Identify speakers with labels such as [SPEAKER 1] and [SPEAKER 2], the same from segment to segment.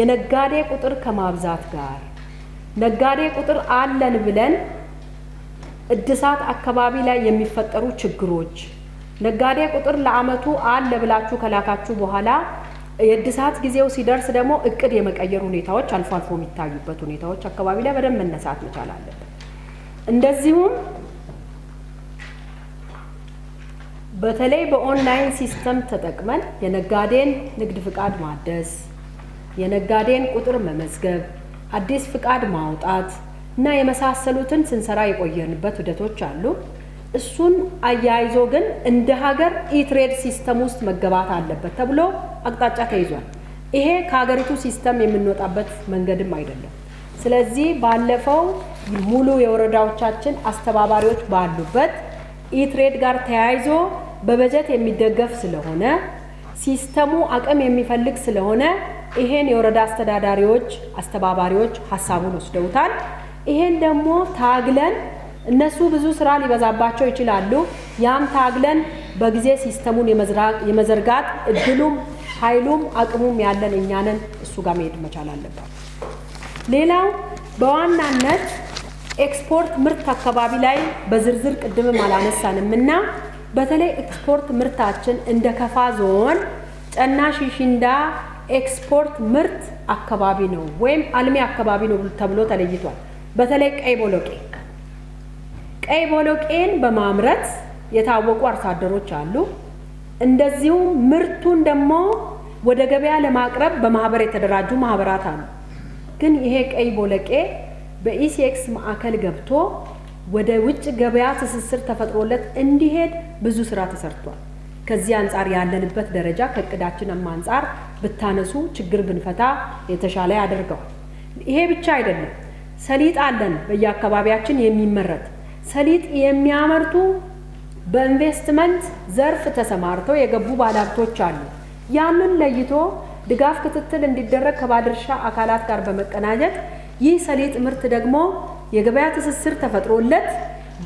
[SPEAKER 1] የነጋዴ ቁጥር ከማብዛት ጋር፣ ነጋዴ ቁጥር አለን ብለን እድሳት አካባቢ ላይ የሚፈጠሩ ችግሮች፣ ነጋዴ ቁጥር ለአመቱ አለ ብላችሁ ከላካችሁ በኋላ የእድሳት ጊዜው ሲደርስ ደግሞ እቅድ የመቀየር ሁኔታዎች አልፎ አልፎ የሚታዩበት ሁኔታዎች አካባቢ ላይ በደንብ መነሳት መቻል አለበት። እንደዚሁም በተለይ በ online system ተጠቅመን የነጋዴን ንግድ ፍቃድ ማደስ፣ የነጋዴን ቁጥር መመዝገብ፣ አዲስ ፍቃድ ማውጣት እና የመሳሰሉትን ስንሰራ የቆየንበት ሂደቶች አሉ። እሱን አያይዞ ግን እንደ ሀገር e-trade system ውስጥ መገባት አለበት ተብሎ አቅጣጫ ተይዟል። ይሄ ከሀገሪቱ system የምንወጣበት መንገድም አይደለም። ስለዚህ ባለፈው ሙሉ የወረዳዎቻችን አስተባባሪዎች ባሉበት e-trade ጋር ተያይዞ በበጀት የሚደገፍ ስለሆነ፣ system ኡ አቅም የሚፈልግ ስለሆነ፣ ይሄን የወረዳ አስተዳዳሪዎች አስተባባሪዎች ሀሳቡን ወስደውታል። ይሄን ደግሞ ታግለን፣ እነሱ ብዙ ስራ ሊበዛባቸው ይችላሉ። ያም ታግለን በጊዜ system ኡን የመዘርጋት እድሉም ኃይሉም አቅሙም ያለን እኛ ነን። እሱ ጋር መሄድ መቻል አለባቸው። ሌላው በዋናነት ኤክስፖርት ምርት አካባቢ ላይ በዝርዝር ቅድምም አላነሳንም እና በተለይ ኤክስፖርት ምርታችን እንደ ከፋ ዞን ጨና ሺሽንዳ ኤክስፖርት ምርት አካባቢ ነው ወይም አልሚ አካባቢ ነው ተብሎ ተለይቷል። በተለይ ቀይ ቦሎቄ፣ ቀይ ቦሎቄን በማምረት የታወቁ አርሶ አደሮች አሉ። እንደዚሁም ምርቱን ደግሞ ወደ ገበያ ለማቅረብ በማህበር የተደራጁ ማህበራት አሉ። ግን ይሄ ቀይ ቦለቄ በ ECX ማዕከል ገብቶ ወደ ውጭ ገበያ ትስስር ተፈጥሮለት እንዲሄድ ብዙ ስራ ተሰርቷል። ከዚህ አንጻር ያለንበት ደረጃ ከእቅዳችንም አንጻር ብታነሱ ችግር ብንፈታ የተሻለ ያደርገዋል። ይሄ ብቻ አይደለም። ሰሊጥ አለን፣ በየአካባቢያችን የሚመረት ሰሊጥ የሚያመርቱ በኢንቨስትመንት ዘርፍ ተሰማርተው የገቡ ባለሀብቶች አሉ። ያንን ለይቶ ድጋፍ ክትትል እንዲደረግ ከባለድርሻ አካላት ጋር በመቀናጀት ይህ ሰሊጥ ምርት ደግሞ የገበያ ትስስር ተፈጥሮለት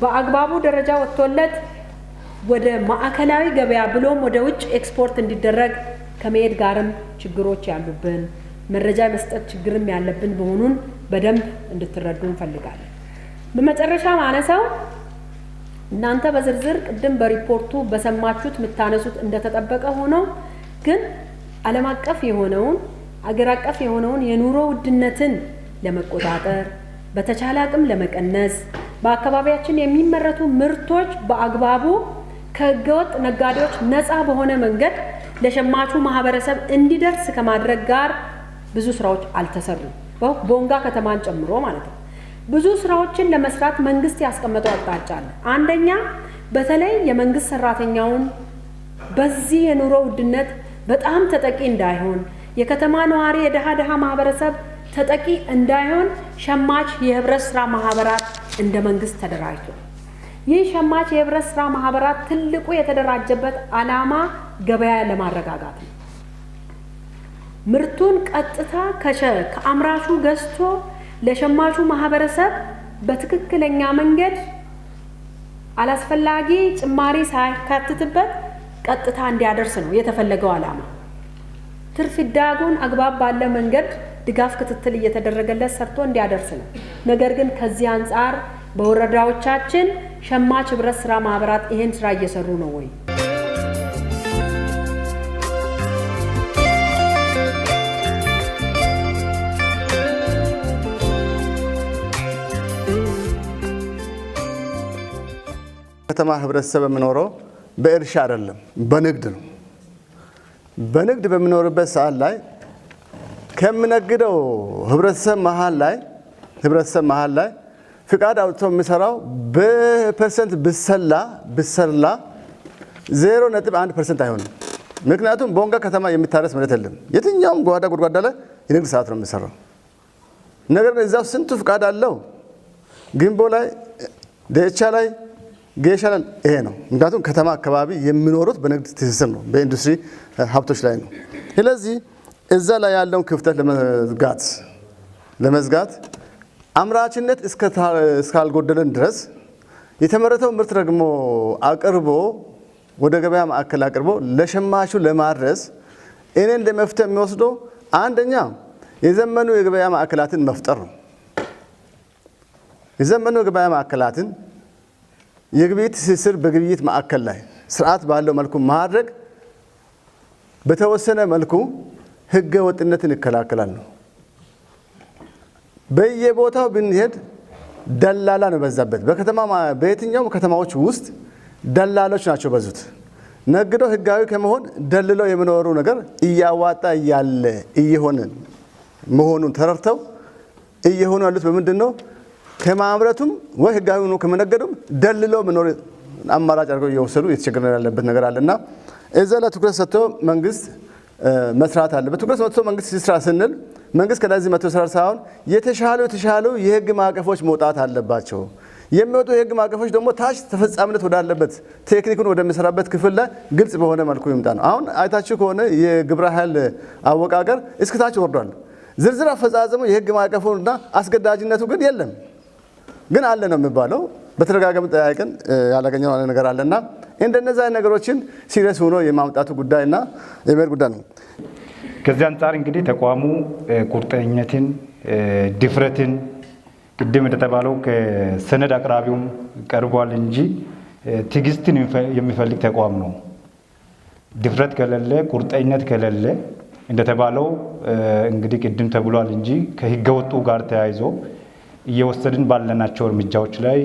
[SPEAKER 1] በአግባቡ ደረጃ ወጥቶለት ወደ ማዕከላዊ ገበያ ብሎም ወደ ውጭ ኤክስፖርት እንዲደረግ ከመሄድ ጋርም ችግሮች ያሉብን፣ መረጃ የመስጠት ችግርም ያለብን መሆኑን በደንብ እንድትረዱ እንፈልጋለን። በመጨረሻ ማነሳው እናንተ በዝርዝር ቅድም በሪፖርቱ በሰማችሁት የምታነሱት እንደተጠበቀ ሆኖ ግን ዓለም አቀፍ የሆነውን አገር አቀፍ የሆነውን የኑሮ ውድነትን ለመቆጣጠር፣ በተቻለ አቅም ለመቀነስ፣ በአካባቢያችን የሚመረቱ ምርቶች በአግባቡ ከህገወጥ ነጋዴዎች ነፃ በሆነ መንገድ ለሸማቹ ማህበረሰብ እንዲደርስ ከማድረግ ጋር ብዙ ስራዎች አልተሰሩም። ቦንጋ ከተማን ጨምሮ ማለት ነው። ብዙ ስራዎችን ለመስራት መንግስት ያስቀመጠው አቅጣጫ አለ። አንደኛ በተለይ የመንግስት ሰራተኛውን በዚህ የኑሮ ውድነት በጣም ተጠቂ እንዳይሆን፣ የከተማ ነዋሪ የድሃ ድሃ ማህበረሰብ ተጠቂ እንዳይሆን ሸማች የህብረት ስራ ማህበራት እንደ መንግስት ተደራጅቷል። ይህ ሸማች የህብረት ስራ ማህበራት ትልቁ የተደራጀበት ዓላማ ገበያ ለማረጋጋት ነው። ምርቱን ቀጥታ ከአምራቹ ገዝቶ ለሸማቹ ማህበረሰብ በትክክለኛ መንገድ አላስፈላጊ ጭማሪ ሳያካትትበት ቀጥታ እንዲያደርስ ነው የተፈለገው ዓላማ። ትርፍ ዳጉን አግባብ ባለ መንገድ ድጋፍ ክትትል እየተደረገለት ሰርቶ እንዲያደርስ ነው። ነገር ግን ከዚህ አንጻር በወረዳዎቻችን ሸማች ህብረት ስራ ማህበራት ይሄን ስራ እየሰሩ ነው ወይ?
[SPEAKER 2] ከተማ ህብረተሰብ የሚኖረው በእርሻ አይደለም፣ በንግድ ነው። በንግድ በሚኖርበት ሰዓት ላይ ከምነግደው ህብረተሰብ መሀል ላይ ፍቃድ አውጥቶ የሚሰራው በ percent ብሰላ 0.1% አይሆንም። ምክንያቱም ቦንጋ ከተማ የሚታረስ መሬት የለም። የትኛውም ጓዳ ጎድጓዳ ላይ የንግድ ሰዓት ነው የሚሰራው። ነገር ግን እዛው ስንቱ ፍቃድ አለው፣ ግንቦ ላይ፣ ደቻ ላይ፣ ጌሻ ላይ ይሄ ነው። ምክንያቱም ከተማ አካባቢ የሚኖሩት በንግድ ትስስር ነው፣ በኢንዱስትሪ ሀብቶች ላይ ነው። ስለዚህ እዛ ላይ ያለውን ክፍተት ለመዝጋት አምራችነት እስካልጎደለን ድረስ የተመረተው ምርት ደግሞ አቅርቦ ወደ ገበያ ማዕከል አቅርቦ ለሸማቹ ለማድረስ እኔ እንደ መፍትሄ የሚወስደው አንደኛ የዘመኑ የገበያ ማዕከላትን መፍጠር ነው። የዘመኑ የገበያ ማዕከላትን የግብይት ትስስር በግብይት ማዕከል ላይ ስርዓት ባለው መልኩ ማድረግ በተወሰነ መልኩ ህገ ወጥነትን ይከላከላል ነው። በየቦታው ብንሄድ ደላላ ነው በዛበት። በከተማ በየትኛውም ከተማዎች ውስጥ ደላሎች ናቸው በዙት። ነግደው ህጋዊ ከመሆን ደልለው የሚኖሩ ነገር እያዋጣ እያለ እየሆነ መሆኑን ተረድተው እየሆኑ ያሉት በምንድን ነው? ከማምረቱም ወይ ህጋዊ ሆኖ ከመነገዱም ደልለው መኖር አማራጭ አድርገው እየወሰዱ እየተቸገረ ያለበት ነገር አለና እዛ ላይ ትኩረት ሰጥቶ መንግስት መስራት አለበት። ትኩረት ሰጥቶ መንግስት ሲስራ ስንል መንግስት ከለዚህ መቶ ስራ ሳይሆን የተሻሉ የህግ ማዕቀፎች መውጣት አለባቸው። የሚወጡ የህግ ማዕቀፎች ደግሞ ታች ተፈጻሚነት ወዳለበት ቴክኒኩን ወደሚሰራበት ክፍል ላይ ግልጽ በሆነ መልኩ ይምጣ ነው። አሁን አይታችሁ ከሆነ የግብረ ኃይል አወቃቀር እስከ ታች ወርዷል። ዝርዝር አፈጻጸሙ የህግ ማዕቀፉና አስገዳጅነቱ ግን የለም፣ ግን አለ ነው የሚባለው። በተደጋጋሚ ጠያቅን ያላገኘነው ነገር አለና እንደነዛ ነገሮችን serious ሆኖ የማምጣቱ ጉዳይና የመሄድ ጉዳይ ነው።
[SPEAKER 3] ከዚህ አንጻር እንግዲህ ተቋሙ ቁርጠኝነትን፣ ድፍረትን ቅድም እንደተባለው ከሰነድ አቅራቢውም ቀርቧል እንጂ ትዕግስትን የሚፈልግ ተቋም ነው። ድፍረት ከሌለ፣ ቁርጠኝነት ከሌለ እንደተባለው እንግዲህ ቅድም ተብሏል እንጂ ከህገወጡ ጋር ተያይዞ እየወሰድን ባለናቸው እርምጃዎች ላይ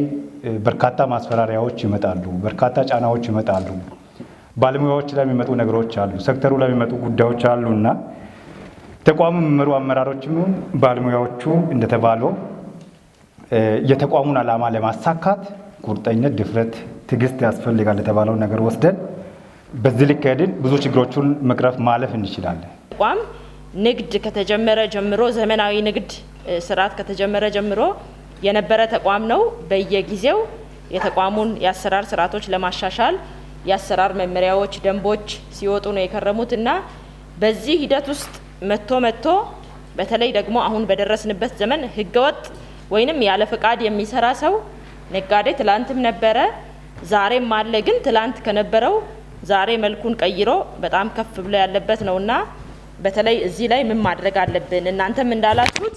[SPEAKER 3] በርካታ ማስፈራሪያዎች ይመጣሉ፣ በርካታ ጫናዎች ይመጣሉ። ባለሙያዎች ላይ የሚመጡ ነገሮች አሉ፣ ሴክተሩ ላይ የሚመጡ ጉዳዮች አሉና ተቋሙ የሚመሩ አመራሮችም ባለሙያዎቹ እንደተባለው የተቋሙን ዓላማ ለማሳካት ቁርጠኝነት፣ ድፍረት፣ ትዕግስት ያስፈልጋል የተባለው ነገር ወስደን በዚህ ልክ ሄድን ብዙ ችግሮቹን መቅረፍ ማለፍ እንችላለን።
[SPEAKER 4] ተቋም ንግድ ከተጀመረ ጀምሮ ዘመናዊ ንግድ ስርዓት ከተጀመረ ጀምሮ የነበረ ተቋም ነው። በየጊዜው የተቋሙን የአሰራር ስርዓቶች ለማሻሻል የአሰራር መመሪያዎች፣ ደንቦች ሲወጡ ነው የከረሙት እና በዚህ ሂደት ውስጥ መጥቶ በተለይ ደግሞ አሁን በደረስንበት ዘመን ህገወጥ ወይንም ያለ ፈቃድ የሚሰራ ሰው ነጋዴ ትላንትም ነበረ ዛሬም አለ። ግን ትላንት ከነበረው ዛሬ መልኩን ቀይሮ በጣም ከፍ ብሎ ያለበት ነውና በተለይ እዚህ ላይ ምን ማድረግ አለብን? እናንተም እንዳላችሁት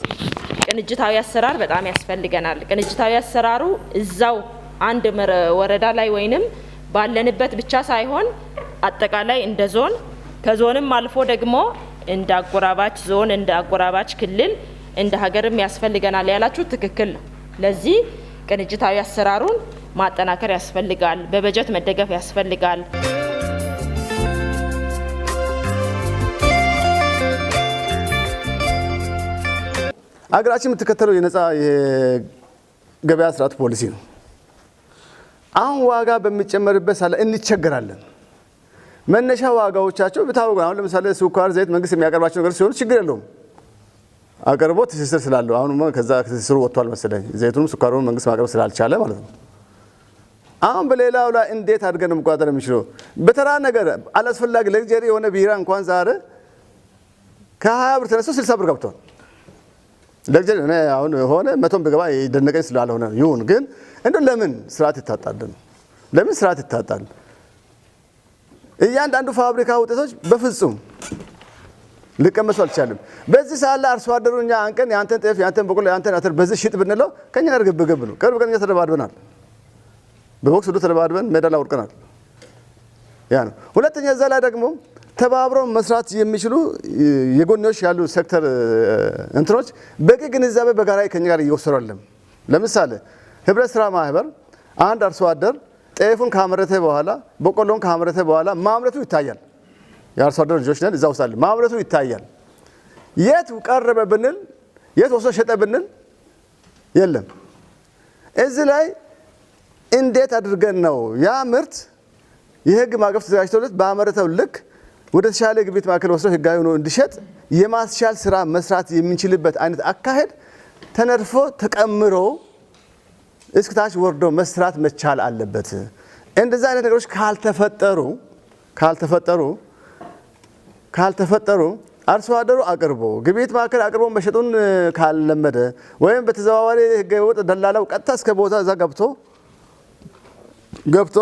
[SPEAKER 4] ቅንጅታዊ አሰራር በጣም ያስፈልገናል። ቅንጅታዊ አሰራሩ እዛው አንድ ወረዳ ላይ ወይንም ባለንበት ብቻ ሳይሆን አጠቃላይ እንደ ዞን ከዞንም አልፎ ደግሞ እንደ አጎራባች ዞን፣ እንደ አጎራባች ክልል፣ እንደ ሀገርም ያስፈልገናል ያላችሁ ትክክል ነው። ለዚህ ቅንጅታዊ አሰራሩን ማጠናከር ያስፈልጋል። በበጀት መደገፍ ያስፈልጋል።
[SPEAKER 2] አገራችን የምትከተለው የነፃ የገበያ ስርዓት ፖሊሲ ነው። አሁን ዋጋ በሚጨመርበት ሳለ እንቸገራለን። መነሻ ዋጋዎቻቸው ብታወቁ አሁን ለምሳሌ ስኳር፣ ዘይት መንግስት የሚያቀርባቸው ነገር ሲሆኑ ችግር የለውም። አቅርቦት ትስስር ስላለው አሁን ከዛ ትስስሩ ወጥቷል መሰለኝ። ዘይቱንም ስኳሩን መንግስት ማቅረብ ስላልቻለ ማለት ነው። አሁን በሌላው ላይ እንዴት አድርገን ነው መቆጣጠር የሚችለው? በተራ ነገር አላስፈላጊ ለግጀሪ የሆነ ቢራ እንኳን ዛሬ ከ20 ብር ተነስቶ 60 ብር ገብቷል። ለግጀሪ እኔ አሁን ሆነ መቶም ብገባ የደነቀኝ ስላልሆነ ይሁን፣ ግን እንደው ለምን ስርዓት ይታጣል? ለምን ስርዓት ይታጣል? እያንዳንዱ ፋብሪካ ውጤቶች በፍጹም ሊቀመሱ አልቻለም። በዚህ ሰዓት ላይ አርሶ አደሩ እኛ አንቀን ያንተን ጤፍ ያንተን በቆሎ ያንተን አተር በዚህ ሽጥ ብንለው ከኛ ጋር ግብ ግብ ነው። ቅርብ ቀን እኛ ተደባድበናል። በቦክስ ሁሉ ተደባድበን ሜዳ ላይ ወድቀናል። ያ ነው። ሁለተኛ እዛ ላይ ደግሞ ተባብረው መስራት የሚችሉ የጎንዮሽ ያሉ ሴክተር እንትኖች በቂ ግንዛቤ በጋራ ከኛ ጋር እየወሰዱ አይደለም። ለምሳሌ ህብረት ስራ ማህበር አንድ አርሶ አደር ጤፉን ካመረተ በኋላ በቆሎን ካመረተ በኋላ ማምረቱ ይታያል። የአርሶ አደር ልጆች ነን፣ እዛ ውስጥ አለ ማምረቱ ይታያል። የት ቀረበ ብንል፣ የት ወስዶ ሸጠ ብንል የለም። እዚህ ላይ እንዴት አድርገን ነው ያ ምርት የህግ ማዕቀፍ ተዘጋጅቶለት ባመረተው ልክ ወደ ተሻለ ግብይት ማዕከል ወስዶ ህጋዊ ሆኖ እንዲሸጥ የማስቻል ስራ መስራት የምንችልበት አይነት አካሄድ ተነድፎ ተቀምሮ እስከ ታች ወርዶ መስራት መቻል አለበት። እንደዛ አይነት ነገሮች ካልተፈጠሩ አርሶ አደሩ አቅርቦ ግብይት ማዕከል አቅርቦ መሸጡን ካልለመደ ወይም በተዘዋዋሪ ህገወጥ ደላላው ቀጥታ እስከ ቦታ እዛ ገብቶ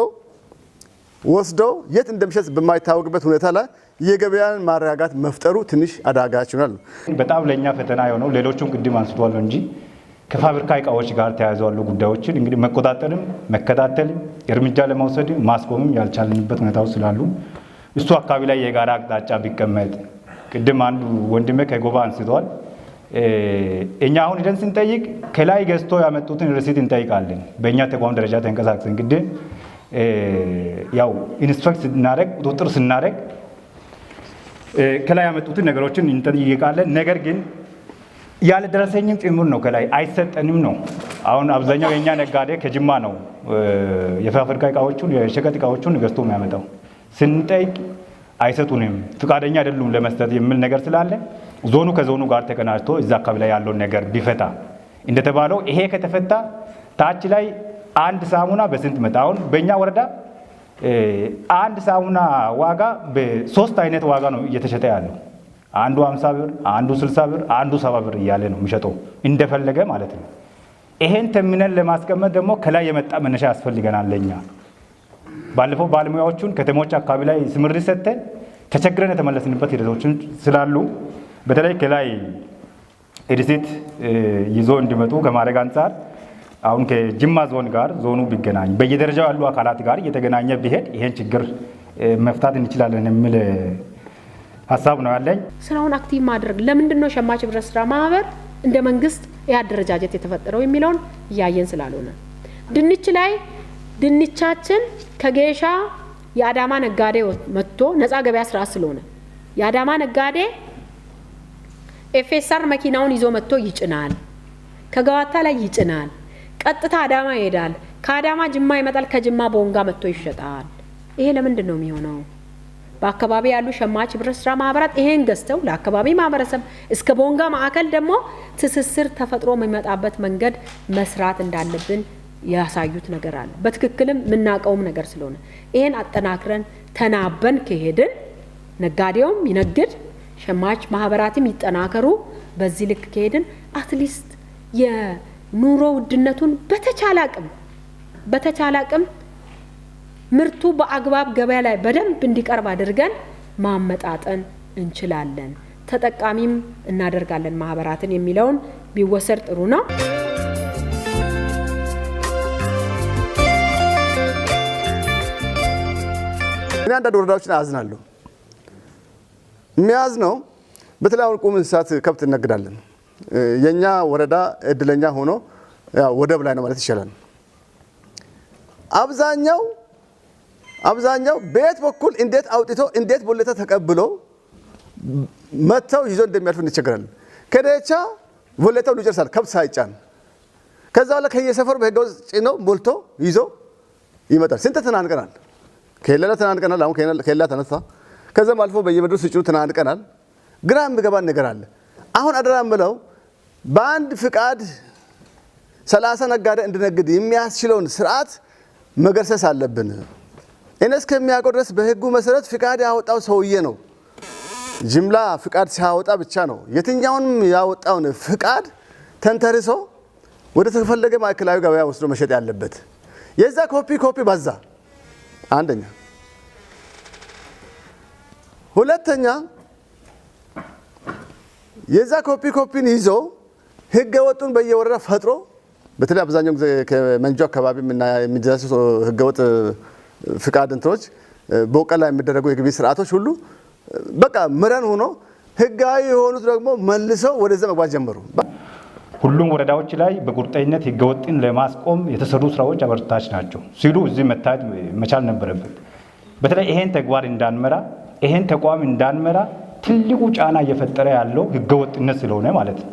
[SPEAKER 2] ወስዶ የት እንደሚሸጥ በማይታወቅበት ሁኔታ ላይ የገበያን ማረጋጋት መፍጠሩ ትንሽ አዳጋች ይሆናል።
[SPEAKER 3] በጣም ለእኛ ፈተና የሆነው ሌሎቹም ቅድም አንስቷል እንጂ ከፋብሪካ እቃዎች ጋር ተያይዘው ያሉ ጉዳዮችን እንግዲህ መቆጣጠርም መከታተልም እርምጃ ለመውሰድ ማስቆምም ያልቻልንበት ሁኔታዎች ስላሉ እሱ አካባቢ ላይ የጋራ አቅጣጫ ቢቀመጥ። ቅድም አንዱ ወንድሜ ከጎባ አንስቷል። እኛ አሁን ሂደን ስንጠይቅ ከላይ ገዝቶ ያመጡትን receipt እንጠይቃለን። በእኛ ተቋም ደረጃ ተንቀሳቅሰን ቅድም ያው inspect ስናደርግ፣ ቁጥጥር ስናደርግ ከላይ ያመጡትን ነገሮችን እንጠይቃለን። ነገር ግን ያለ ደረሰኝም ጭምር ነው፣ ከላይ አይሰጠንም ነው። አሁን አብዛኛው የእኛ ነጋዴ ከጅማ ነው የፋብሪካ እቃዎቹን፣ የሸቀጥ እቃዎቹን ገዝቶ የሚያመጣው። ስንጠይቅ አይሰጡንም፣ ፍቃደኛ አይደሉም ለመስጠት የሚል ነገር ስላለ ዞኑ ከዞኑ ጋር ተቀናጅቶ እዛ አካባቢ ላይ ያለውን ነገር ቢፈታ፣ እንደተባለው ይሄ ከተፈታ ታች ላይ አንድ ሳሙና በስንት መጣ? አሁን በእኛ ወረዳ አንድ ሳሙና ዋጋ በሶስት አይነት ዋጋ ነው እየተሸጠ ያለው። አንዱ 50 ብር፣ አንዱ 60 ብር፣ አንዱ 70 ብር እያለ ነው የሚሸጠው እንደፈለገ ማለት ነው። ይሄን ተምነን ለማስቀመጥ ደግሞ ከላይ የመጣ መነሻ ያስፈልገናል ለኛ። ባለፈው ባለሙያዎቹን ከተሞች አካባቢ ላይ ስምሪት ሰጥተን ተቸግረን የተመለስንበት ሂደቶችን ስላሉ በተለይ ከላይ receipt ይዞ እንዲመጡ ከማድረግ አንጻር አሁን ከጅማ ዞን ጋር ዞኑ ቢገናኝ፣ በየደረጃው ያሉ አካላት ጋር እየተገናኘ ቢሄድ ይሄን ችግር መፍታት እንችላለን የሚል ሀሳብ ነው ያለኝ።
[SPEAKER 1] ስራውን active ማድረግ፣ ለምንድን ነው ሸማች ህብረት ስራ ማህበር እንደ መንግስት ይህ አደረጃጀት የተፈጠረው የሚለውን እያየን ስላልሆነ፣ ድንች ላይ ድንቻችን ከጌሻ የአዳማ ነጋዴ መጥቶ፣ ነፃ ገበያ ስርዓት ስለሆነ የአዳማ ነጋዴ FSR መኪናውን ይዞ መጥቶ ይጭናል። ከገዋታ ላይ ይጭናል። ቀጥታ አዳማ ይሄዳል። ከአዳማ ጅማ ይመጣል። ከጅማ ቦንጋ መጥቶ ይሸጣል። ይሄ ለምንድን ነው የሚሆነው? በአካባቢ ያሉ ሸማች ህብረት ስራ ማህበራት ይሄን ገዝተው ለአካባቢ ማህበረሰብ እስከ ቦንጋ ማዕከል ደግሞ ትስስር ተፈጥሮ የሚመጣበት መንገድ መስራት እንዳለብን ያሳዩት ነገር አለ። በትክክልም የምናውቀውም ነገር ስለሆነ ይሄን አጠናክረን ተናበን ከሄድን ነጋዴውም ይነግድ፣ ሸማች ማህበራትም ይጠናከሩ። በዚህ ልክ ከሄድን at least የኑሮ ውድነቱን በተቻለ አቅም ምርቱ በአግባብ ገበያ ላይ በደንብ እንዲቀርብ አድርገን ማመጣጠን እንችላለን። ተጠቃሚም እናደርጋለን ማህበራትን የሚለውን ቢወሰድ ጥሩ ነው።
[SPEAKER 2] እኔ አንዳንድ ወረዳዎችን አዝናለሁ። የሚያዝ ነው፣ በተለይ አሁን ቁም እንስሳት ከብት እነግዳለን። የኛ ወረዳ እድለኛ ሆኖ ያው ወደብ ላይ ነው ማለት ይቻላል። አብዛኛው በየት በኩል እንዴት አውጥቶ፣ እንዴት ቦሌታ ተቀብሎ መጥተው ይዞ እንደሚያልፉ እንቸገራለን። ከደቻ ቦሌታው ይጨርሳል ከብት ሳይጫን። ከዛ በኋላ ከየሰፈሩ በህገወጥ ጭኖ ሞልቶ ይዞ ይመጣል። ስንት ተናንቀናል። ከሌላ ተናንቀናል። አሁን ከሌላ ተነሳ። ከዛም አልፎ በየመድሩ ሲጭኑ ተናንቀናል። ግራ የሚገባን ነገር አለ። አሁን አደራ የምለው በአንድ ፍቃድ 30 ነጋዴ እንዲነግድ የሚያስችለውን ስርዓት መገርሰስ አለብን። እኔ እስከሚያውቀው ድረስ በህጉ መሰረት ፍቃድ ያወጣው ሰውዬ ነው። ጅምላ ፍቃድ ሲያወጣ ብቻ ነው የትኛውንም ያወጣውን ፍቃድ ተንተርሶ ወደ ተፈለገ ማዕከላዊ ገበያ ወስዶ መሸጥ ያለበት። የዛ copy copy በዛ። አንደኛ። ሁለተኛ፣ የዛ copy copy ን ይዞ ህገ ወጡን በየወረዳ ፈጥሮ፣ በተለይ አብዛኛው ጊዜ ከመንጆ አካባቢ የሚደርሱ ህገወጥ ፍቃድ እንትኖች፣ በውቀላ የሚደረጉ የግብይት ስርዓቶች ሁሉ በቃ መረን ሆኖ ህጋዊ የሆኑት ደግሞ መልሰው ወደዛ መግባት ጀመሩ።
[SPEAKER 3] ሁሉም ወረዳዎች ላይ በቁርጠኝነት ህገወጥን ለማስቆም የተሰሩ ስራዎች አበርታች ናቸው ሲሉ እዚህ መታየት መቻል ነበረበት። በተለይ ይሄን ተግባር እንዳንመራ፣ ይሄን ተቋም እንዳንመራ ትልቁ ጫና እየፈጠረ ያለው ህገወጥነት ስለሆነ ማለት ነው።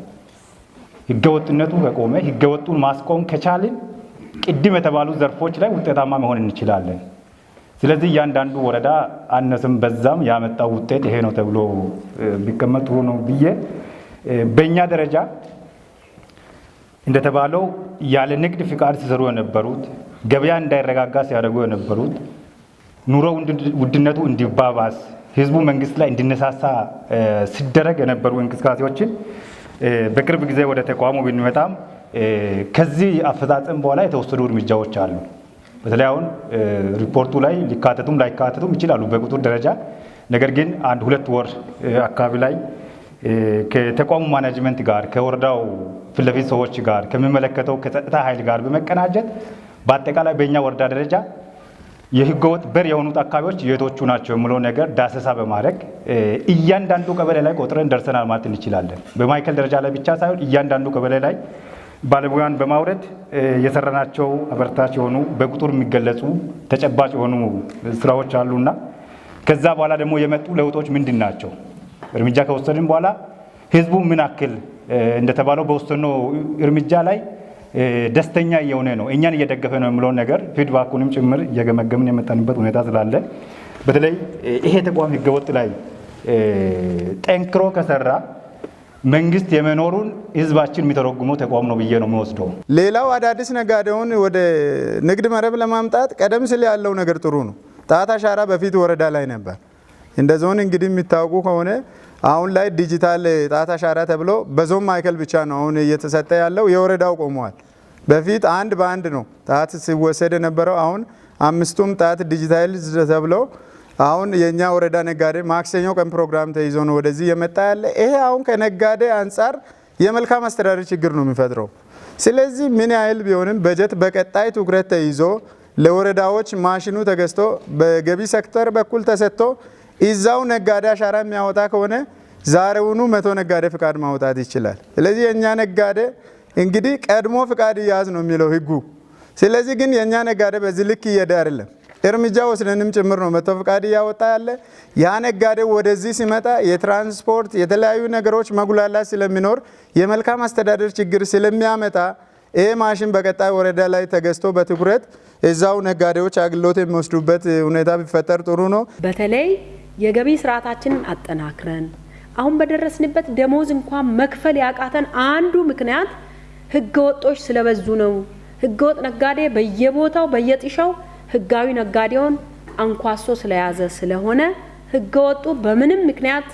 [SPEAKER 3] ህገወጥነቱ ከቆመ፣ ህገወጡን ማስቆም ከቻልን ቅድም የተባሉ ዘርፎች ላይ ውጤታማ መሆን እንችላለን። ስለዚህ እያንዳንዱ ወረዳ አነስም በዛም ያመጣው ውጤት ይሄ ነው ተብሎ ቢቀመጥ ጥሩ ነው ብዬ፣ በእኛ ደረጃ እንደተባለው ያለ ንግድ ፍቃድ ሲሰሩ የነበሩት፣ ገበያ እንዳይረጋጋ ሲያደርጉ የነበሩት፣ ኑሮ ውድነቱ እንዲባባስ፣ ህዝቡ መንግስት ላይ እንዲነሳሳ ሲደረግ የነበሩ እንቅስቃሴዎችን በቅርብ ጊዜ ወደ ተቋሙ ብንመጣም ከዚህ አፈጻጸም በኋላ የተወሰዱ እርምጃዎች አሉ። በተለይ አሁን ሪፖርቱ ላይ ሊካተቱም ላይካተቱም ይችላሉ። በቁጥር ደረጃ ነገር ግን አንድ 2 ወር አካባቢ ላይ ከተቋሙ management ጋር፣ ከወረዳው ፊት ለፊት ሰዎች ጋር፣ ከሚመለከተው ከጸጥታ ኃይል ጋር በመቀናጀት በአጠቃላይ በእኛ ወረዳ ደረጃ የህገወጥ በር የሆኑት አካባቢዎች የቶቹ ናቸው የሚለው ነገር ዳሰሳ በማድረግ እያንዳንዱ ቀበሌ ላይ ቆጥረን ደርሰናል ማለት እንችላለን። በማዕከል ደረጃ ላይ ብቻ ሳይሆን እያንዳንዱ ቀበሌ ላይ ባለሙያን በማውረድ የሰራናቸው አበርታች የሆኑ፣ በቁጥር የሚገለጹ፣ ተጨባጭ የሆኑ ስራዎች አሉና ከዛ በኋላ ደግሞ የመጡ ለውጦች ምንድን ናቸው? እርምጃ ከወሰድን በኋላ ህዝቡ ምን ያክል እንደተባለው በወሰነው እርምጃ ላይ ደስተኛ እየሆነ ነው፣ እኛን እየደገፈ ነው የሚለውን ነገር feedback ኡንም ጭምር እየገመገምን የመጣንበት ሁኔታ ስላለ በተለይ ይሄ ተቋም ህገወጥ ላይ ጠንክሮ ከሰራ መንግስት የመኖሩን ህዝባችን የሚተረጉመው ተቋም ነው ብዬ ነው የሚወስደው።
[SPEAKER 5] ሌላው አዳዲስ ነጋዴውን ወደ ንግድ መረብ ለማምጣት ቀደም ሲል ያለው ነገር ጥሩ ነው። ጣት አሻራ በፊት ወረዳ ላይ ነበር። እንደ ዞን እንግዲህ የሚታወቁ ከሆነ አሁን ላይ ዲጂታል ጣት አሻራ ተብሎ በዞን ማዕከል ብቻ ነው አሁን እየተሰጠ ያለው። የወረዳው ቆመዋል። በፊት አንድ በአንድ ነው ጣት ሲወሰድ የነበረው። አሁን አምስቱም ጣት ዲጂታል ተብሎ አሁን የኛ ወረዳ ነጋዴ ማክሰኞ ቀን ፕሮግራም ተይዞ ነው ወደዚህ የመጣ ያለ። ይሄ አሁን ከነጋዴ አንጻር የመልካም አስተዳደር ችግር ነው የሚፈጥረው። ስለዚህ ምን ያህል ቢሆንም በጀት በቀጣይ ትኩረት ተይዞ ለወረዳዎች ማሽኑ ተገዝቶ በገቢ ሴክተር በኩል ተሰጥቶ እዛው ነጋዴ አሻራ የሚያወጣ ከሆነ ዛሬውኑ 100 ነጋዴ ፍቃድ ማውጣት ይችላል። ስለዚህ የእኛ ነጋዴ እንግዲህ ቀድሞ ፍቃድ ይያዝ ነው የሚለው ህጉ። ስለዚህ ግን የእኛ ነጋዴ በዚህ ልክ እየሄደ አይደለም። እርምጃ ወስደንም ጭምር ነው 100 ፍቃድ እያወጣ ያለ። ያ ነጋዴ ወደዚህ ሲመጣ የትራንስፖርት የተለያዩ ነገሮች መጉላላት ስለሚኖር የመልካም አስተዳደር ችግር ስለሚያመጣ ይሄ ማሽን በቀጣይ ወረዳ ላይ ተገዝቶ በትኩረት እዛው ነጋዴዎች አገልግሎት የሚወስዱበት ሁኔታ ቢፈጠር ጥሩ ነው።
[SPEAKER 1] በተለይ የገቢ ስርዓታችንን አጠናክረን አሁን በደረስንበት ደሞዝ እንኳን መክፈል ያቃተን አንዱ ምክንያት ህገ ወጦች ስለበዙ ነው። ህገ ወጥ ነጋዴ በየቦታው በየጢሻው ህጋዊ ነጋዴውን አንኳሶ ስለያዘ ስለሆነ ህገ ወጡ በምንም ምክንያት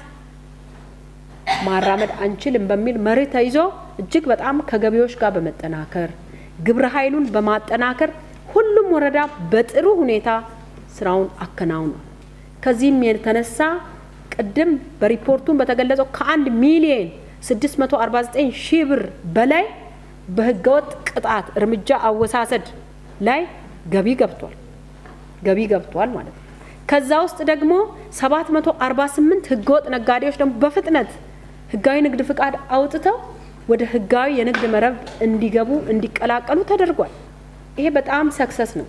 [SPEAKER 1] ማራመድ አንችልም በሚል መርህ ተይዞ እጅግ በጣም ከገቢዎች ጋር በመጠናከር፣ ግብረ ኃይሉን በማጠናከር ሁሉም ወረዳ በጥሩ ሁኔታ ስራውን አከናውኗል። ከዚህም የተነሳ ቅድም በሪፖርቱን በተገለጸው ከ1,649,000 ብር በላይ በህገወጥ ቅጣት እርምጃ አወሳሰድ ላይ ገቢ ገብቷል ማለት ነው። ከዛ ውስጥ ደግሞ 748 ህገወጥ ነጋዴዎች ደግሞ በፍጥነት ህጋዊ ንግድ ፍቃድ አውጥተው ወደ ህጋዊ የንግድ መረብ እንዲገቡ፣ እንዲቀላቀሉ ተደርጓል። ይሄ በጣም success ነው።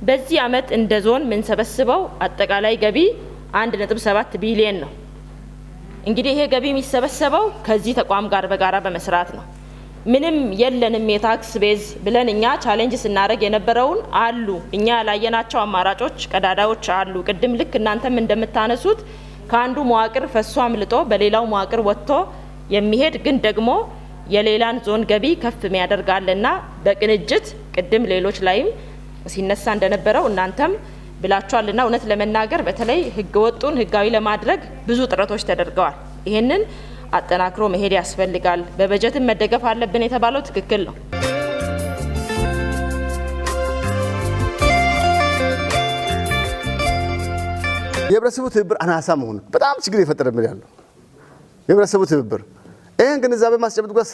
[SPEAKER 4] በዚህ አመት እንደ ዞን የምንሰበስበው አጠቃላይ ገቢ 1.7 ቢሊየን ነው። እንግዲህ ይሄ ገቢ የሚሰበሰበው ከዚህ ተቋም ጋር በጋራ በመስራት ነው። ምንም የለንም የ tax base ብለን እኛ challenge ስናደርግ የነበረውን አሉ፣ እኛ ያላየናቸው አማራጮች፣ ቀዳዳዎች አሉ። ቅድም ልክ እናንተም እንደምታነሱት ከአንዱ መዋቅር ፈሶ አምልጦ በሌላው መዋቅር ወጥቶ የሚሄድ ግን ደግሞ የሌላን ዞን ገቢ ከፍ የሚያደርግ አለና በቅንጅት ቅድም ሌሎች ላይም ሲነሳ እንደነበረው እናንተም ብላችኋልና እውነት ለመናገር በተለይ ህገ ወጡን ህጋዊ ለማድረግ ብዙ ጥረቶች ተደርገዋል። ይህንን አጠናክሮ መሄድ ያስፈልጋል። በበጀትም መደገፍ አለብን የተባለው ትክክል ነው።
[SPEAKER 2] የህብረተሰቡ ትብብር አናሳ መሆኑ በጣም ችግር የፈጠረብን ያለው የህብረተሰቡ ትብብር፣ ይህን ግንዛቤ ማስጨበጥ ጋር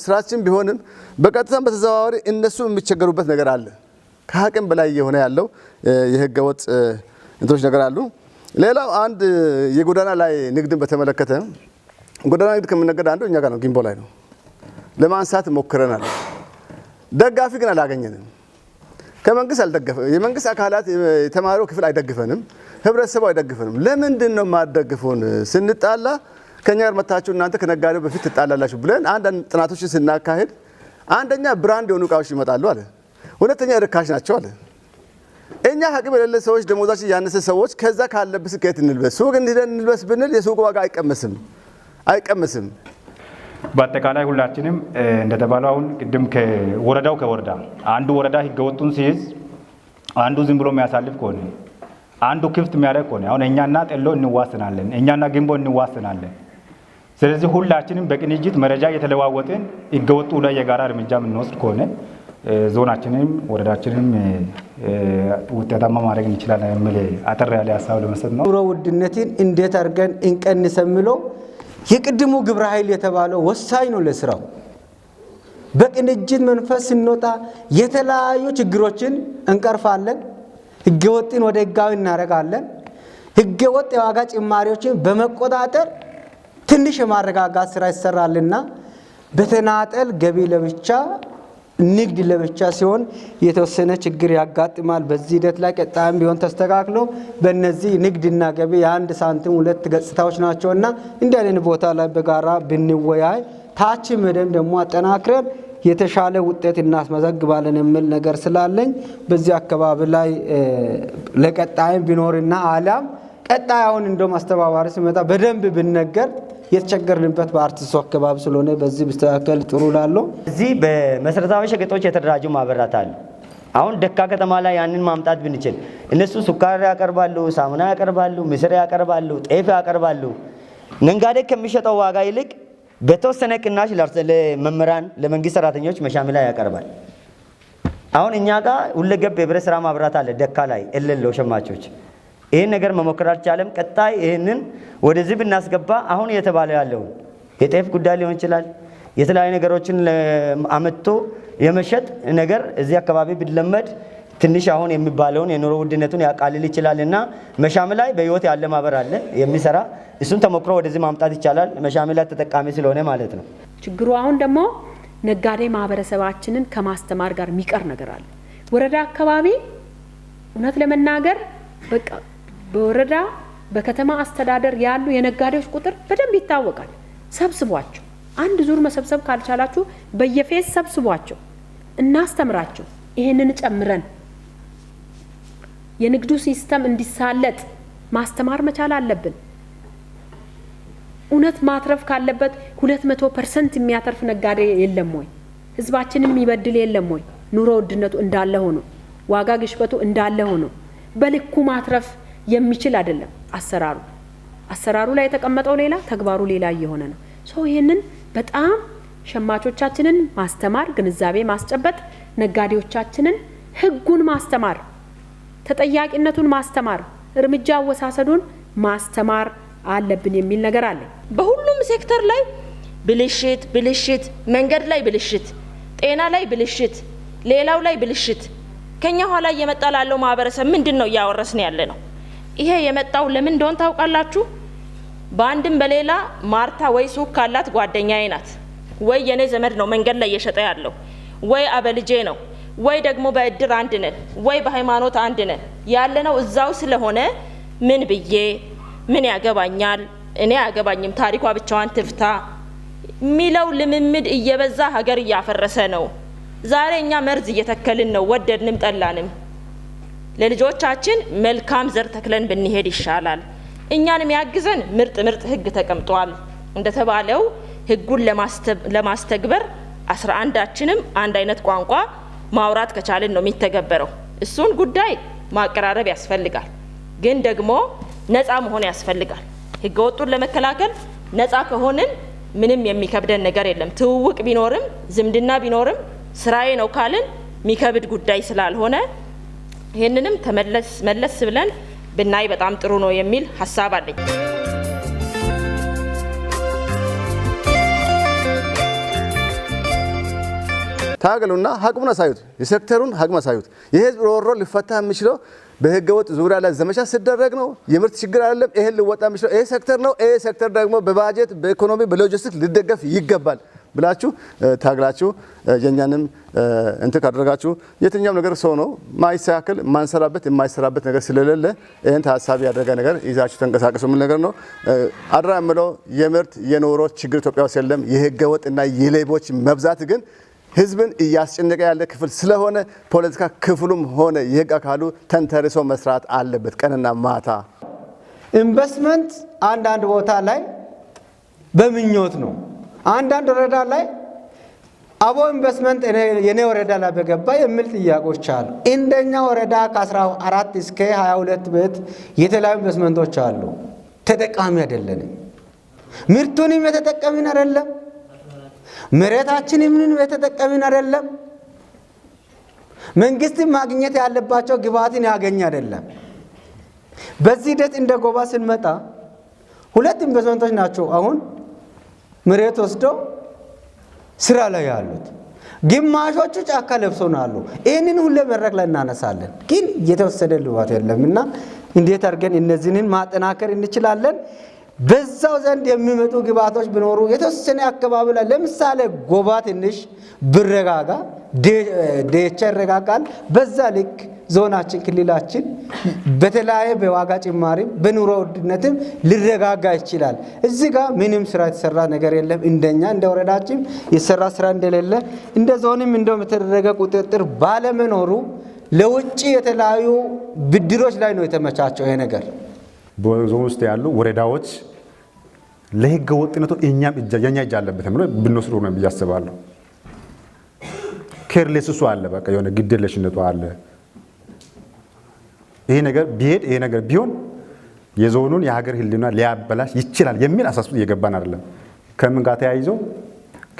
[SPEAKER 2] ስራችን ቢሆንም በቀጥታም በተዘዋዋሪ እነሱ የሚቸገሩበት ነገር አለ። ከአቅም በላይ የሆነ ያለው የህገ ወጥ እንትኖች ነገር አሉ። ሌላው አንድ የጎዳና ላይ ንግድን በተመለከተ፣ ጎዳና ንግድ ከምነገድ አንዱ እኛ ጋር ነው፣ ጊምቦ ላይ ነው። ለማንሳት ሞክረናል። ደጋፊ ግን አላገኘንም። ከመንግስት አልደገፈ የመንግስት አካላት የተማሪው ክፍል አይደግፈንም፣ ህብረተሰቡ አይደግፈንም። ለምንድን ነው የማትደግፉን? ስንጣላ ከኛ ጋር መታችሁ እናንተ ከነጋዴው በፊት ትጣላላችሁ ብለን አንዳንድ ጥናቶችን ስናካሄድ አንደኛ brand የሆኑ እቃዎች ይመጣሉ አለ፣ ሁለተኛ ርካሽ ናቸው አለ። እኛ አቅም የሌለ ሰዎች፣ ደሞዛችን ያነሰ ሰዎች ከዛ ካለብስ ከየት እንልበስ? ሱቅ እንሂደን እንልበስ ብንል የሱቁ ዋጋ አይቀመስም አይቀመስም።
[SPEAKER 3] በአጠቃላይ ሁላችንም እንደተባለው አሁን ቅድም ከወረዳው ከወረዳ አንዱ ወረዳ ህገወጡን ሲይዝ አንዱ ዝም ብሎ የሚያሳልፍ ከሆነ፣ አንዱ ክፍት የሚያደርግ ከሆነ አሁን እኛና ጠሎ እንዋሰናለን፣ እኛና ግንቦ እንዋሰናለን። ስለዚህ ሁላችንም በቅንጅት መረጃ እየተለዋወጥን ህገወጡ ላይ የጋራ እርምጃ የምንወስድ ከሆነ ዞናችንም ወረዳችንም ውጤታማ ማድረግ እንችላለን የሚል አጠር ያለ ሀሳብ ለመስጠት ነው።
[SPEAKER 6] ኑሮ ውድነትን እንዴት አድርገን እንቀንስ የሚለው የቅድሙ ግብረ ኃይል የተባለው ወሳኝ ነው ለስራው። በቅንጅት መንፈስ ስንወጣ የተለያዩ ችግሮችን እንቀርፋለን። ህገወጥን ወደ ህጋዊ እናደርጋለን። ህገወጥ የዋጋ ጭማሪዎችን በመቆጣጠር ትንሽ የማረጋጋት ስራ ይሰራልና በተናጠል ገቢ ለብቻ ንግድ ለብቻ ሲሆን የተወሰነ ችግር ያጋጥማል። በዚህ ሂደት ላይ ቀጣይም ቢሆን ተስተካክሎ በእነዚህ ንግድና ገቢ የአንድ ሳንቲም ሁለት ገጽታዎች ናቸውና እንዲህ አይነት ቦታ ላይ በጋራ ብንወያይ ታችም ሄደን ደግሞ አጠናክረን የተሻለ ውጤት እናስመዘግባለን የሚል ነገር ስላለኝ በዚህ አካባቢ ላይ ለቀጣይም ቢኖርና አሊያም ቀጣይ አሁን እንደውም አስተባባሪ ሲመጣ በደንብ ብነገር የተቸገርንበት በአርቲስቱ አካባቢ ስለሆነ በዚህ ቢስተካከል ጥሩ ላለው።
[SPEAKER 7] እዚህ በመሰረታዊ ሸቀጦች የተደራጁ ማህበራት አሉ። አሁን ደካ ከተማ ላይ ያንን ማምጣት ብንችል እነሱ ሱካር ያቀርባሉ፣ ሳሙና ያቀርባሉ፣ ምስር ያቀርባሉ፣ ጤፍ ያቀርባሉ። ነጋዴ ከሚሸጠው ዋጋ ይልቅ በተወሰነ ቅናሽ ለመምህራን፣ ለመንግስት ሰራተኞች መሻሚላ ያቀርባል። አሁን እኛ ጋር ሁለገብ የህብረት ስራ ማህበራት አለ ደካ ላይ እልለው ሸማቾች ይህን ነገር መሞከር አልቻለም። ቀጣይ ይህንን ወደዚህ ብናስገባ አሁን እየተባለ ያለውን የጤፍ ጉዳይ ሊሆን ይችላል፣ የተለያዩ ነገሮችን አመጥቶ የመሸጥ ነገር እዚህ አካባቢ ቢለመድ ትንሽ አሁን የሚባለውን የኑሮ ውድነቱን ያቃልል ይችላል እና መሻም ላይ በህይወት ያለ ማህበር አለ የሚሰራ፣ እሱን ተሞክሮ ወደዚህ ማምጣት ይቻላል። መሻም ላይ ተጠቃሚ ስለሆነ ማለት ነው።
[SPEAKER 1] ችግሩ አሁን ደግሞ ነጋዴ ማህበረሰባችንን ከማስተማር ጋር የሚቀር ነገር አለ። ወረዳ አካባቢ እውነት ለመናገር በቃ በወረዳ በከተማ አስተዳደር ያሉ የነጋዴዎች ቁጥር በደንብ ይታወቃል። ሰብስቧቸው፣ አንድ ዙር መሰብሰብ ካልቻላችሁ በየፌዝ ሰብስቧቸው፣ እናስተምራቸው። ይሄንን ጨምረን የንግዱ system እንዲሳለጥ ማስተማር መቻል አለብን። እውነት ማትረፍ ካለበት 200% የሚያተርፍ ነጋዴ የለም ወይ? ህዝባችንን የሚበድል የለም ወይ? ኑሮ ውድነቱ እንዳለ ሆኖ፣ ዋጋ ግሽበቱ እንዳለ ሆኖ በልኩ ማትረፍ የሚችል አይደለም አሰራሩ። አሰራሩ ላይ የተቀመጠው ሌላ፣ ተግባሩ ሌላ እየሆነ ነው። ሰው ይሄንን በጣም ሸማቾቻችንን ማስተማር፣ ግንዛቤ ማስጨበጥ፣ ነጋዴዎቻችንን ህጉን ማስተማር፣ ተጠያቂነቱን ማስተማር፣ እርምጃ አወሳሰዱን ማስተማር አለብን የሚል ነገር አለ።
[SPEAKER 4] በሁሉም ሴክተር ላይ ብልሽት ብልሽት፣ መንገድ ላይ ብልሽት፣ ጤና ላይ ብልሽት፣ ሌላው ላይ ብልሽት። ከኛ ኋላ እየመጣ ላለው ማህበረሰብ ምንድን ነው እያወረስን ያለ ነው? ይሄ የመጣው ለምን እንደሆነ ታውቃላችሁ? በአንድም በሌላ ማርታ ወይ ሱቅ ካላት ጓደኛዬ ናት፣ ወይ የኔ ዘመድ ነው መንገድ ላይ እየሸጠ ያለው፣ ወይ አበልጄ ነው፣ ወይ ደግሞ በእድር አንድ ነን፣ ወይ በሃይማኖት አንድ ነን። ያለነው እዛው ስለሆነ ምን ብዬ ምን ያገባኛል፣ እኔ አያገባኝም፣ ታሪኳ ብቻዋን ትፍታ የሚለው ልምምድ እየበዛ ሀገር እያፈረሰ ነው። ዛሬ እኛ መርዝ እየተከልን ነው፣ ወደድንም ጠላንም። ለልጆቻችን መልካም ዘር ተክለን ብንሄድ ይሻላል። እኛን የሚያግዘን ምርጥ ምርጥ ህግ ተቀምጧል። እንደተባለው ህጉን ለማስተግበር 11ችንም አንድ አይነት ቋንቋ ማውራት ከቻልን ነው የሚተገበረው። እሱን ጉዳይ ማቀራረብ ያስፈልጋል። ግን ደግሞ ነፃ መሆን ያስፈልጋል። ህገ ወጡን ለመከላከል ነፃ ከሆንን ምንም የሚከብደን ነገር የለም። ትውውቅ ቢኖርም ዝምድና ቢኖርም ስራዬ ነው ካልን የሚከብድ ጉዳይ ስላልሆነ ይህንንም ተመለስ መለስ ብለን ብናይ በጣም ጥሩ ነው የሚል ሀሳብ አለኝ።
[SPEAKER 2] ታገሉና አቅሙን አሳዩት፣ የሴክተሩን አቅም አሳዩት። የህዝብ ሮሮ ሊፈታ የሚችለው በህገ ወጥ ዙሪያ ላይ ዘመቻ ሲደረግ ነው። የምርት ችግር አይደለም። ይሄን ሊወጣ የሚችለው ይሄ ሴክተር ነው። ይሄ ሴክተር ደግሞ በባጀት፣ በኢኮኖሚ፣ በሎጂስቲክስ ሊደገፍ ይገባል ብላችሁ ታግላችሁ የኛንም እንትን ካደረጋችሁ የትኛውም ነገር ሰው ነው ማይስተካከል ማንሰራበት የማይሰራበት ነገር ስለሌለ ይህን ታሳቢ ያደረገ ነገር ይዛችሁ ተንቀሳቀሱ የሚል ነገር ነው። አድራ የምለው የምርት የኑሮ ችግር ኢትዮጵያ ውስጥ የለም። የህገ ወጥና የሌቦች መብዛት ግን ህዝብን እያስጨነቀ ያለ ክፍል ስለሆነ ፖለቲካ ክፍሉም ሆነ የህግ አካሉ ተንተርሶ መስራት አለበት ቀንና ማታ።
[SPEAKER 6] ኢንቨስትመንት አንዳንድ ቦታ ላይ በምኞት ነው። አንዳንድ ወረዳ ላይ አቦ ኢንቨስትመንት የኔ ወረዳ ላይ በገባ የሚል ጥያቄዎች አሉ። እንደኛ ወረዳ ከ14 እስከ 22 ቤት የተለያዩ ኢንቨስትመንቶች አሉ። ተጠቃሚ አይደለንም። ምርቱንም የተጠቀምን አይደለም። መሬታችንም የተጠቀምን አይደለም። መንግስት ማግኘት ያለባቸው ግብአትን ያገኝ አይደለም። በዚህ ሂደት እንደ ጎባ ስንመጣ 2 ኢንቨስትመንቶች ናቸው አሁን መሬት ወስደው ስራ ላይ ያሉት። ግማሾቹ ጫካ ለብሰው ነው ያሉ። ይህንን ሁሉ መድረክ ላይ እናነሳለን፣ ግን የተወሰደ ልባት የለምና እንዴት አድርገን እነዚህን ማጠናከር እንችላለን? በዛው ዘንድ የሚመጡ ግብአቶች ቢኖሩ የተወሰነ አካባቢ ላይ ለምሳሌ ጎባ ትንሽ ብረጋጋ ደቻ ይረጋጋል። በዛ ልክ ዞናችን ክልላችን በተለያየ በዋጋ ጭማሪም በኑሮ ውድነትም ሊረጋጋ ይችላል። እዚህ ጋር ምንም ስራ የተሰራ ነገር የለም። እንደኛ እንደ ወረዳችን የሰራ ስራ እንደሌለ እንደ ዞንም እንደውም የተደረገ ቁጥጥር ባለመኖሩ ለውጭ የተለያዩ ብድሮች ላይ ነው የተመቻቸው ይሄ ነገር።
[SPEAKER 8] በዞን ውስጥ ያሉ ወረዳዎች ለህገ ወጥነቱ እኛም የኛ እጅ አለበት ብሎ ብንወስዱ ነው ብዬ አስባለሁ። Careless እሱ አለ፣ በቃ የሆነ ግዴለሽነቱ አለ። ይሄ ነገር ቢሄድ ይሄ ነገር ቢሆን የዞኑን የሀገር ህልውና ሊያበላሽ ይችላል የሚል አሳስቦ እየገባን አይደለም። ከምን ጋር ተያይዞ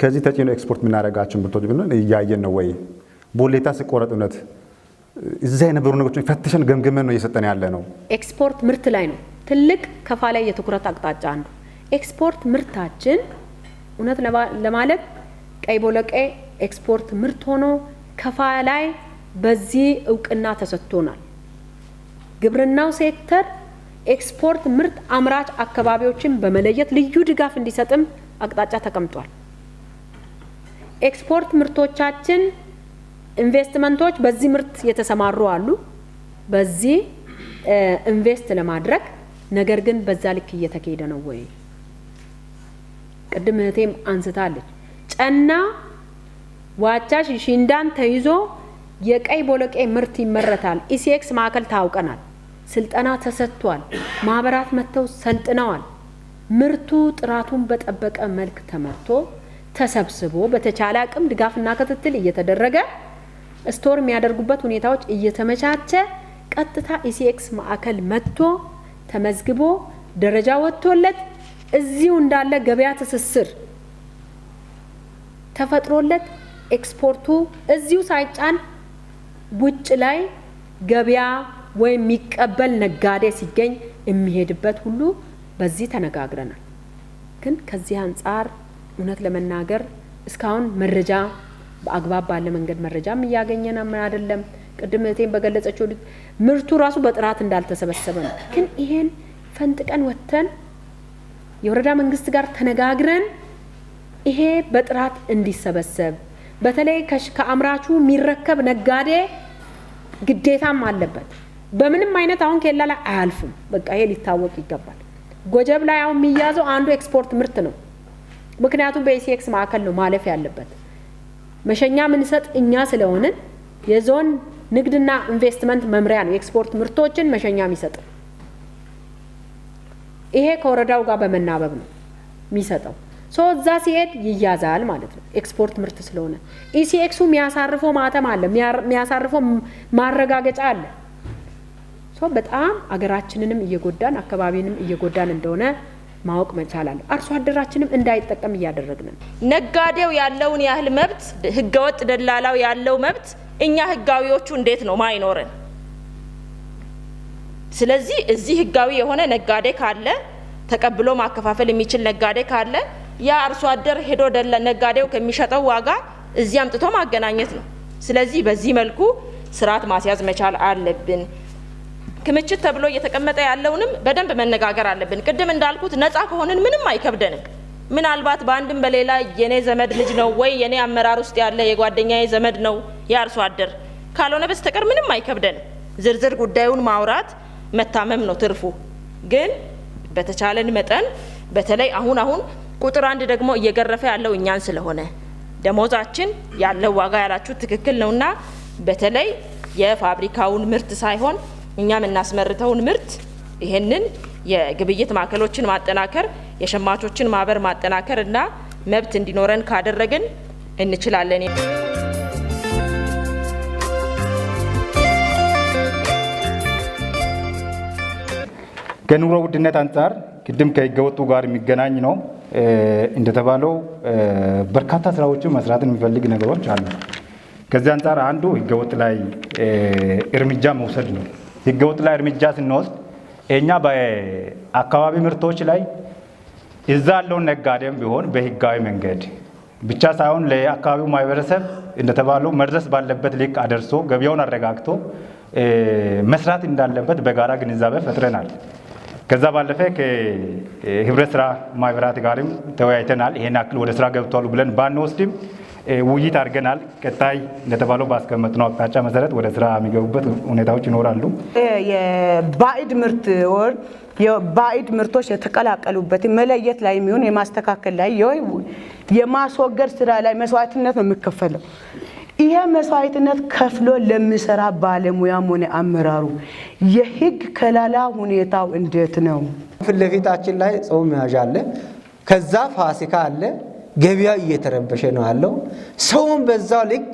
[SPEAKER 8] ከዚህ ተጭኖ ኤክስፖርት የምናደርጋቸው ምርቶች ብለን እያየን ነው ወይ? ቦሌታ ሲቆረጥ እውነት እዛ የነበሩ ነገሮችን ፈትሸን ገምግመን ነው እየሰጠን ያለ ነው።
[SPEAKER 1] ኤክስፖርት ምርት ላይ ነው ትልቅ ከፋ ላይ የትኩረት አቅጣጫ አንዱ። ኤክስፖርት ምርታችን እውነት ለማለት ቀይ ቦለቄ ኤክስፖርት ምርት ሆኖ ከፋ ላይ በዚህ እውቅና ተሰጥቶናል። ግብርናው ሴክተር ኤክስፖርት ምርት አምራች አካባቢዎችን በመለየት ልዩ ድጋፍ እንዲሰጥም አቅጣጫ ተቀምጧል። ኤክስፖርት ምርቶቻችን ኢንቨስትመንቶች በዚህ ምርት የተሰማሩ አሉ፣ በዚህ ኢንቨስት ለማድረግ ነገር ግን በዛ ልክ እየተካሄደ ነው ወይ? ቅድም እህቴም አንስታለች። ጨና ዋቻ ሽንዳን ተይዞ የቀይ ቦለቄ ምርት ይመረታል። ECX ማዕከል ታውቀናል። ስልጠና ተሰጥቷል። ማህበራት መጥተው ሰልጥነዋል። ምርቱ ጥራቱን በጠበቀ መልክ ተመርቶ ተሰብስቦ በተቻለ አቅም ድጋፍና ክትትል እየተደረገ store የሚያደርጉበት ሁኔታዎች እየተመቻቸ ቀጥታ ECX ማዕከል መጥቶ ተመዝግቦ ደረጃ ወጥቶለት እዚሁ እንዳለ ገበያ ትስስር ተፈጥሮለት ኤክስፖርቱ እዚሁ ሳይጫን ውጭ ላይ ገበያ ወይም የሚቀበል ነጋዴ ሲገኝ የሚሄድበት ሁሉ በዚህ ተነጋግረናል። ግን ከዚህ አንጻር እውነት ለመናገር እስካሁን መረጃ በአግባብ ባለ መንገድ መረጃም እያገኘን አይደለም። ቅድም እህቴም በገለጸችው ምርቱ ራሱ በጥራት እንዳልተሰበሰበ ነው። ግን ይሄን ፈንጥቀን ወጥተን የወረዳ መንግስት ጋር ተነጋግረን ይሄ በጥራት እንዲሰበሰብ በተለይ ከአምራቹ የሚረከብ ነጋዴ ግዴታም አለበት። በምንም አይነት አሁን ኬላ ላይ አያልፍም። በቃ ይሄ ሊታወቅ ይገባል። ጎጀብ ላይ አሁን የሚያዘው አንዱ ኤክስፖርት ምርት ነው። ምክንያቱም በ ECX ማዕከል ነው ማለፍ ያለበት። መሸኛ ምንሰጥ እኛ ስለሆንን የዞን ንግድና ኢንቨስትመንት መምሪያ ነው ኤክስፖርት ምርቶችን መሸኛ የሚሰጥ። ይሄ ከወረዳው ጋር በመናበብ ነው የሚሰጠው። So እዛ ሲሄድ ይያዛል ማለት ነው ኤክስፖርት ምርት ስለሆነ። ECX ኡ የሚያሳርፈው ማተም አለ፣ የሚያሳርፈው ማረጋገጫ አለ። So በጣም አገራችንንም እየጎዳን አካባቢንም እየጎዳን እንደሆነ ማወቅ መቻል አለ። አርሶ አደራችንም እንዳይጠቀም እያደረግን ነው።
[SPEAKER 4] ነጋዴው ያለውን ያህል መብት፣ ህገወጥ ደላላው ያለው መብት እኛ ህጋዊዎቹ እንዴት ነው ማይኖረን? ስለዚህ እዚህ ህጋዊ የሆነ ነጋዴ ካለ፣ ተቀብሎ ማከፋፈል የሚችል ነጋዴ ካለ ያ አርሶ አደር ሄዶ ነጋዴው ከሚሸጠው ዋጋ እዚህ አምጥቶ ማገናኘት ነው። ስለዚህ በዚህ መልኩ ስርዓት ማስያዝ መቻል አለብን። ክምችት ተብሎ እየተቀመጠ ያለውንም በደንብ መነጋገር አለብን። ቅድም እንዳልኩት ነፃ ከሆንን ምንም አይከብደንም። ምናልባት በአንድም በሌላ የኔ ዘመድ ልጅ ነው ወይ የኔ አመራር ውስጥ ያለ የጓደኛዬ ዘመድ ነው የአርሶ አደር ካልሆነ በስተቀር ምንም አይከብደንም። ዝርዝር ጉዳዩን ማውራት መታመም ነው ትርፉ። ግን በተቻለን መጠን በተለይ አሁን አሁን ቁጥር አንድ ደግሞ እየገረፈ ያለው እኛን ስለሆነ ደሞዛችን ያለው ዋጋ ያላችሁ ትክክል ነውና በተለይ የፋብሪካውን ምርት ሳይሆን እኛ የምናስመርተውን ምርት ይሄንን የግብይት ማዕከሎችን ማጠናከር፣ የሸማቾችን ማህበር ማጠናከር እና መብት እንዲኖረን ካደረግን እንችላለን።
[SPEAKER 3] ከኑሮ ውድነት አንፃር ቅድም ከህገወጡ ጋር የሚገናኝ ነው። እንደተባለው በርካታ ስራዎችን መስራት የሚፈልግ ነገሮች አሉ። ከዚህ አንጻር አንዱ ህገወጥ ላይ እርምጃ መውሰድ ነው። ህገወጥ ላይ እርምጃ ስንወስድ እኛ በአካባቢ ምርቶች ላይ እዛ ያለውን ነጋዴም ቢሆን በህጋዊ መንገድ ብቻ ሳይሆን ለአካባቢው ማህበረሰብ እንደተባለው መድረስ ባለበት ልክ አደርሶ ገበያውን አረጋግቶ መስራት እንዳለበት በጋራ ግንዛቤ ፈጥረናል። ከዛ ባለፈ ከህብረት ስራ ማህበራት ጋርም ተወያይተናል። ይሄን ያክል ወደ ስራ ገብቷል ብለን ባንወስድም ውይይት አድርገናል። ቀጣይ እንደተባለው ባስቀመጥነው አቅጣጫ መሰረት ወደ ስራ የሚገቡበት ሁኔታዎች ይኖራሉ።
[SPEAKER 9] የባዕድ ምርት ወር የባዕድ ምርቶች የተቀላቀሉበት መለየት ላይ የሚሆን የማስተካከል ላይ የማስወገድ ስራ ላይ መስዋዕትነት ነው የሚከፈለው። ይሄ መስዋዕትነት ከፍሎ ለሚሰራ ባለሙያም ሆነ አመራሩ የህግ ከለላ ሁኔታው እንዴት ነው?
[SPEAKER 6] ፊት ለፊታችን ላይ ጾም መያዣ አለ፣ ከዛ ፋሲካ አለ። ገበያው እየተረበሸ ነው ያለው። ሰውም በዛው ልክ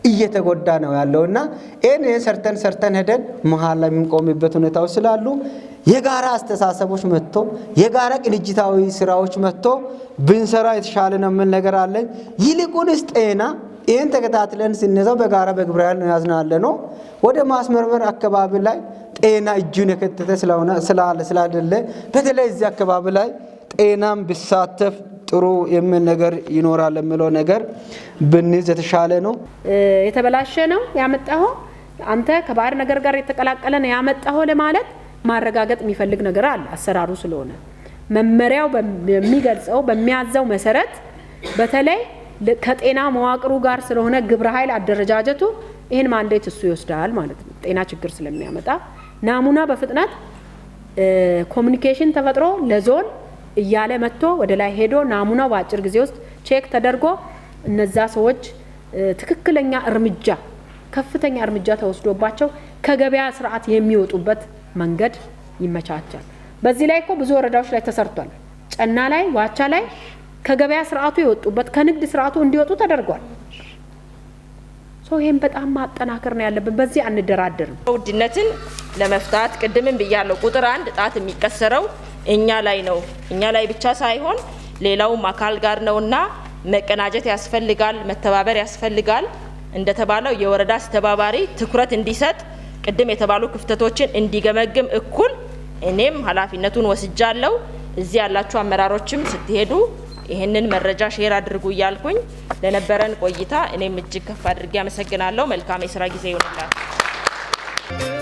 [SPEAKER 6] እየተጎዳ ነው ያለውና ይህን ሰርተን ሰርተን ሄደን መሀል ላይ የምንቆምበት ሁኔታዎች ስላሉ የጋራ አስተሳሰቦች መጥቶ የጋራ ቅንጅታዊ ስራዎች መጥቶ ብንሰራ የተሻለ ነው የሚል ነገር አለኝ። ይልቁንስ ጤና ይህን ተከታትለን ስንይዘው በጋራ በግብረ ኃይል ነው ያዝነው ያለ ነው። ወደ ማስመርመር አካባቢ ላይ ጤና እጁን የከተተ ስለሆነ ስላይደለ በተለይ እዚህ አካባቢ ላይ ጤናም ቢሳተፍ ጥሩ የሚል ነገር ይኖራል የሚለው ነገር ብንይዝ የተሻለ ነው።
[SPEAKER 1] የተበላሸ ነው ያመጣኸው አንተ ከባዕድ ነገር ጋር የተቀላቀለ ነው ያመጣኸው ለማለት ማረጋገጥ የሚፈልግ ነገር አለ። አሰራሩ ስለሆነ መመሪያው በሚገልጸው በሚያዘው መሰረት በተለይ ከጤና መዋቅሩ ጋር ስለሆነ ግብረ ኃይል አደረጃጀቱ ይህን mandate እሱ ይወስዳል ማለት ነው። ጤና ችግር ስለሚያመጣ ናሙና በፍጥነት communication ተፈጥሮ ለዞን እያለ መጥቶ ወደ ላይ ሄዶ ናሙናው በአጭር ጊዜ ውስጥ check ተደርጎ እነዛ ሰዎች ትክክለኛ እርምጃ ከፍተኛ እርምጃ ተወስዶባቸው ከገበያ ስርዓት የሚወጡበት መንገድ ይመቻቻል። በዚህ ላይ እኮ ብዙ ወረዳዎች ላይ ተሰርቷል። ጨና ላይ፣ ዋቻ ላይ ከገበያ ስርዓቱ የወጡበት ከንግድ ስርዓቱ እንዲወጡ ተደርጓል። ይሄን በጣም ማጠናከር ነው ያለብን። በዚህ አንደራደርም።
[SPEAKER 4] ውድነትን ለመፍታት ቅድምም ብያለሁ፣ ቁጥር አንድ ጣት የሚቀሰረው እኛ ላይ ነው። እኛ ላይ ብቻ ሳይሆን ሌላውም አካል ጋር ነውና መቀናጀት ያስፈልጋል፣ መተባበር ያስፈልጋል። እንደተባለው የወረዳ አስተባባሪ ትኩረት እንዲሰጥ ቅድም የተባሉ ክፍተቶችን እንዲገመግም እኩል እኔም ኃላፊነቱን ወስጃለሁ። እዚህ ያላችሁ አመራሮችም ስትሄዱ ይህንን መረጃ share አድርጉ እያልኩኝ ለነበረን ቆይታ እኔም እጅግ ከፍ አድርጌ አመሰግናለሁ። መልካም የስራ ጊዜ ይሁንላችሁ።